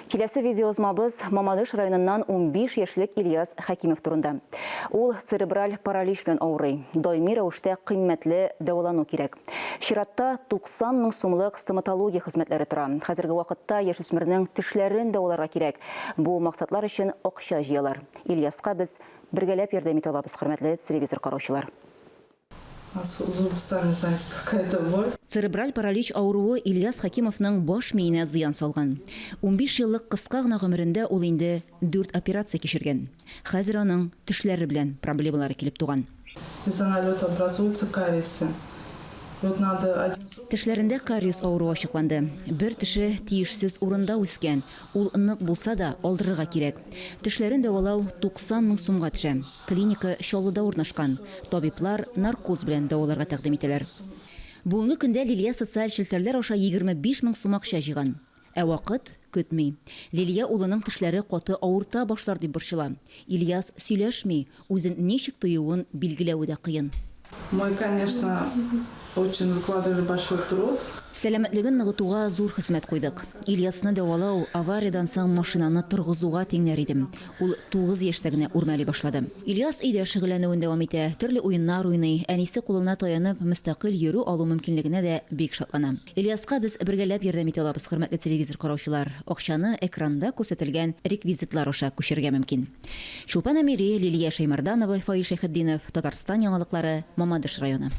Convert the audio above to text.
Киләсе видеоязмабыз Мамадыш районыннан 15 яшьлек Ильяс Хәкимов турында. Ул церебраль паралич белән авырый. Даими рәвештә кыйммәтле дәвалану кирәк. Чиратта 90 мең сумлык стоматология хезмәтләре тора. Хәзерге вакытта яшүсмернең тешләрен дәваларга кирәк. Бу максатлар өчен акча җыялар. Ильяска без бергәләп ярдәм итә алабыз, хөрмәтле телевизор караучылар. Зубы сами знаете, какая это боль. Церебраль паралич авыруы Ильяс Хәкимовның баш миенә зыян салган. 15 еллык кыска гына гомерендә ул инде дүрт операция кичергән. Хәзер аның тешләре белән проблемалары килеп туган. Из-за налета образуются кариесы. И вот надо один зуб. Тешләрендә кариес авыруы ачыкланды. Бер теше тиешсез урында үскән. Ул нык булса да, алдырырга кирәк. Тешләрен дәвалау 90 мең сумга төшә. Клиника Чаллыда урнашкан. Табиблар наркоз белән дәваларга тәкъдим итәләр. Бүгенге көндә Лилия социаль челтәрләр аша 25 мең сум акча җыйган. Ә вакыт көтми. Лилия улының тешләре каты авырта башлар дип борчыла. Ильяс сөйләшми, үзен ничек тоюын билгеләве дә кыен. Мы, конечно, очень выкладывали большой труд. Сәламәтлеген ныгытуга зур хезмәт куйдык. Ильясны дәвалау, авариядән соң машинаны торгызуга тиңләр идем. Ул 9 яшьтә генә үрмәли башлады. Ильяс өйдә шөгыльләнүен дәвам итә, төрле уеннар уйный, әнисе кулына таянып, мөстәкыйль йөрү алу мөмкинлегенә дә бик шатлана. Ильяска без бергәләп ярдәм итә алабыз, хөрмәтле телевизор караучылар. Акчаны экранда күрсәтелгән реквизитлар аша күчерергә мөмкин. Чулпан Әмири, Лилия Шәймәрданова, Фаил Шәйхетдинов, Татарстан яңалыклары, Мамадыш районы.